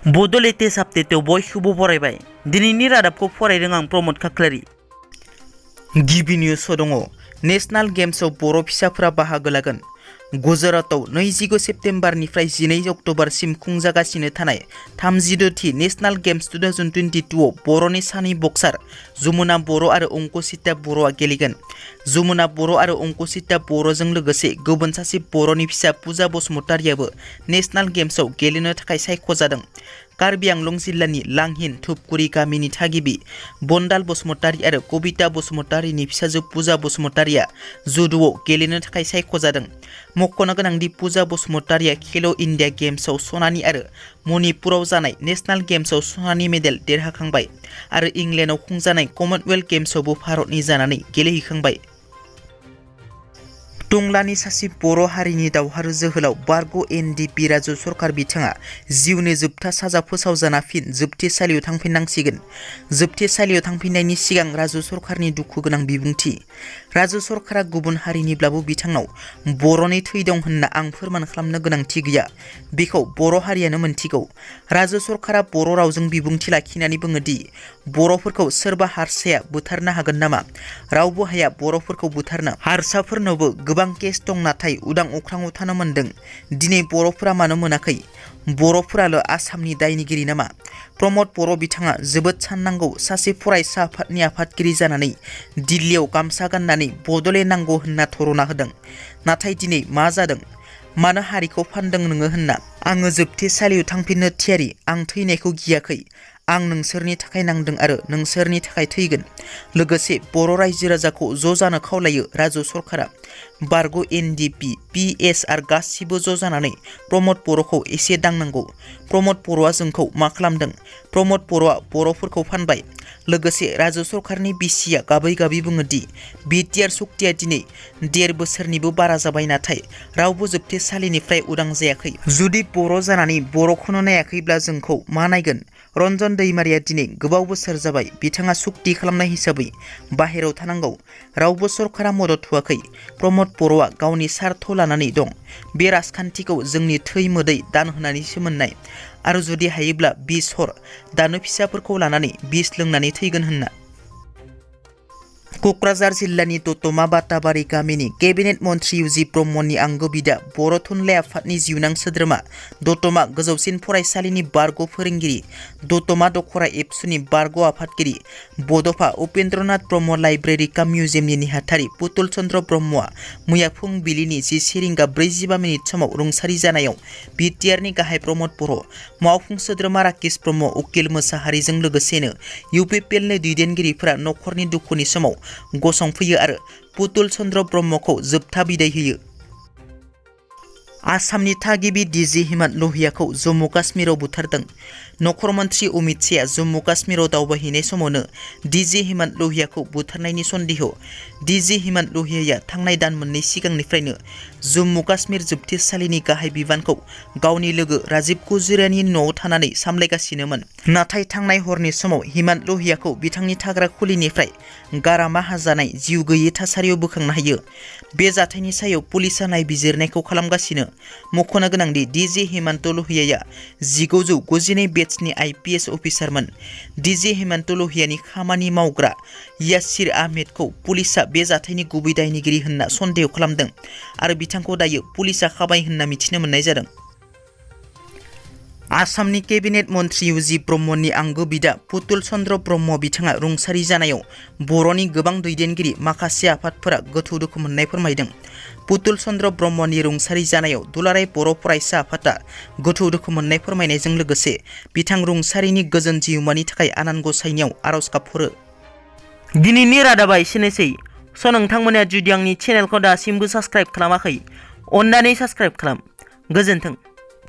बड' लेटेस्ट आपडेटआव बयखौबो बरायबाय। दिनैनि रादाबखौ फरायदों आं प्रमद खाख्लारि। गिबि निउसआव दङ नेशनेल गेम्सआव बर' फिसाफोरा बाहागो लागोन। गुजरातआव 29 सेप्तेम्बरनिफ्राय 12 अक्ट'बरसिम खुंजागासिनो थानाय 32थि नेशनेल गेम्स 2022 आव बर'नि सानै बक्सार जमुना बर' आरो अंकुशिता बर'आ गेलेगोन। जमुना बर' आरो अंकुशिता बर'जों लोगोसे गुबुन सासे बर'नि फिसा पूजा बसुमतारियाबो नेशनेल गेम्सआव गेलेनो थाखाय सायख'जादों। कार्बि आंलं जिल्लानि लांहिन धुपगुरि गामिनि थागिबि बन्दाल बसुमतारि आरो कबिता बसुमतारिनि फिसाजो पूजा बसुमतारिया जुड'आव गेलेनो थाखाय सायख'जादों। मख'नो गोनांदि पूजा बसुमतारिया खेल' इन्डिया गेम्सआव सनानि आरो मणिपुराव जानाय नेशनेल गेम्सआव सनानि मेडेल देरहाखांबाय आरो इंलेन्डआव खुंजानाय कमनवेल्थ गेम्सआवबो भारतनि जानानै गेलेहैखांबाय। टंलानि सासे बर' हारिनि दावहारु जोहोलाव बर'आ एन.डी.एफ.बी. राजु सरकार बिथाङा जिउनि जोबथा साजा फोसावजाना फिन जोबथेसालियाव थांफिननांसिगोन। जोबथेसालियाव थांफिननायनि सिगां राजु सरकारनि दुखु गोनां बिबुंथि। राजु सरकारा गुबुन हारिनिब्लाबो बिथांनाव बर'नि थै दं होनना आं फोरमान खालामनो गोनांथि गैया, बेखौ बर' हारियानो मोनथिगौ। राजु सरकारा बर' रावजों बिबुंथि लाखिनानै बुङोदि बर'फोरखौ सोरबा हारसाया बुथारनो हागोन नामा? रावबो हाया बर'फोरखौ बुथारनो। हारसाफोरनावबो गोबां केस दं, नाथाय उदां अख्राङाव थानो मोनदों। दिनै बर'फोरा मानो मोनाखै? बर'फोराल' आसामनि दायनिगिरि नामा? प्रमद बर' बिथाङा जोबोद साननांगौ। सासे फरायसा आफादनि आफादगिरि जानानै दिल्लीयाव गामसा गाननानै बड'लेण्ड नांगौ होनना थर'ना होदों। नाथाय दिनै मा जादों? मानो हारिखौ फानदों नोङो होनना? आङो जोबथेसालियाव थांफिननो थियारि। आं थैनायखौ गियाखै। आं नोंसोरनि थाखाय नांदों आरो नोंसोरनि थाखाय थैगोन। लोगोसे बर' रायजो राजाखौ ज' जानो खावलायो राजु सरकारा। बर'आ एन.डी.एफ.बी, पि.एस.आर गासिबो ज' जानानै प्रमद बर'खौ एसे दांनांगौ। प्रमद बर'आ जोंखौ मा खालामदों? प्रमद बर'आ बर'फोरखौ फानबाय। लोगोसे राजु सरकारनि बिसिया गाबै गाबै बुङोदि बिटिआर सुक्तिया दिनै 1.5 बोसोरनिबो बारा जाबाय, नाथाय रावबो जोबथेसालिनिफ्राय उदां जायाखै। जुदि बर' जानानै बर'खौनो नायाखैब्ला जोंखौ मा नायगोन? रन्जन दैमारिया दिनै गोबाव बोसोर जाबाय। बिथाङा सुक्ति खालामनाय हिसाबै बाहेरायाव थानांगौ। रावबो सरकारा मदद होआखै। प्रमद बर'आ गावनि सार्थ लानानै दं। बे राजखान्थिखौ जोंनि थै मोदै दान होनानैसो मोननाय। आरो जुदि हायोब्ला बिस हर, दानो फिसाफोरखौ लानानै बिस लोंनानै थैगोन होनना। क'क्राझार जिल्लानि दतमा बाताबारि गामिनि केबिनेट मन्त्रि इउ.जि. ब्रह्मनि आंगो बिदा बर' थुनलाइ आफादनि जिउनां सोद्रोमा, दतमा गोजौसिन फरायसालिनि बारग' फोरोंगिरि, दतमा दख'रा एबसुनि बारग' आफादगिरि, बड'फा उपेन्द्रनाथ ब्रह्म लाइब्रेरि काम मिउजियामनि नेहाथारि पुतुल चन्द्र ब्रह्मआ मैया फुंबिलिनि 10:45 समाव रुंसारि जानायाव बिटिआरनि गाहाय प्रमद बर', मावफुं सोद्रोमा राकेश ब्रह्म, उकिल मोसाहारिजों लोगोसेनो इउ.पि.पि.एलनि दैदेनगिरिफोरा नखरनि दुखुनि समाव गसंफैयो आरो पुतुल चन्द्र ब्रह्मखौ जोबथा बिदाय होयो। आसामनि थागिबि डि.जि. हिमन्त लोहियाखौ जम्मु काश्मीराव बुथारदों। नखर मन्त्रि अमित शाहआ जम्मु काश्मीराव दावबायहैनाय समावनो डि.जि. हिमन्त लोहियाखौ बुथारनायनि सन्देह। डि.जि. हिमन्त लोहियाया थांनाय दान मोननै सिगांनिफ्रायनो जम्मु काश्मीर जोबथेसालिनि गाहाय बिबानखौ गावनि लोगो राजीव कुजुरियानि न'आव थानानै सामलायगासिनोमोन। नाथाय थांनाय हरनि समाव हिमन्त लोहियाखौ बिथांनि थाग्रा खुलिनिफ्राय गारामा हाजानाय जिउ गैयै थासारियाव बोखांनो हायो। बे जाथायनि सायाव पुलिसआ नायबिजिरनायखौ खालामगासिनो। मख'नो गोनांदि डि.जि. हिमन्त लोहियाया 1992 बेट्सनि आइ.पि.एस. अफिसारमोन। डि.जि. हिमन्त लोहियानि खामानि मावग्रा यासिर आहमेदखौ पुलिसआ बे जाथायनि गुबै दायनिगिरि होनना सन्देह खालामदों आरो बिथांखौ दायो पुलिसआ खाबाय होनना मिथिनो मोननाय जादों। आसामनि केबिनेट मन्त्रि इउ.जि. ब्रह्मनि आंगो बिदा पुतुल चन्द्र ब्रह्म बिथाङा रुंसारि जानायाव बर'नि गोबां दैदेनगिरि, माखासे आफादफोरा गोथौ दुखु मोननाय फोरमायदों। पुतुल चन्द्र ब्रह्मनि रुंसारि जानायाव दुलाराय बर' फरायसा आफादआ गोथौ दुखु मोननाय फोरमायनायजों लोगोसे बिथां रुंसारिनि गोजोन जिउमानि थाखाय आनान गसाइनियाव आर'ज गाबहरो। दिनैनि रादाबा एसेनोसै। नोंथांमोना जुदि आंनि चेनेलखौ दासिमबो साबस्क्राइब खालामाखै, अन्नानै साबस्क्राइब खालाम। गोजोन्थों।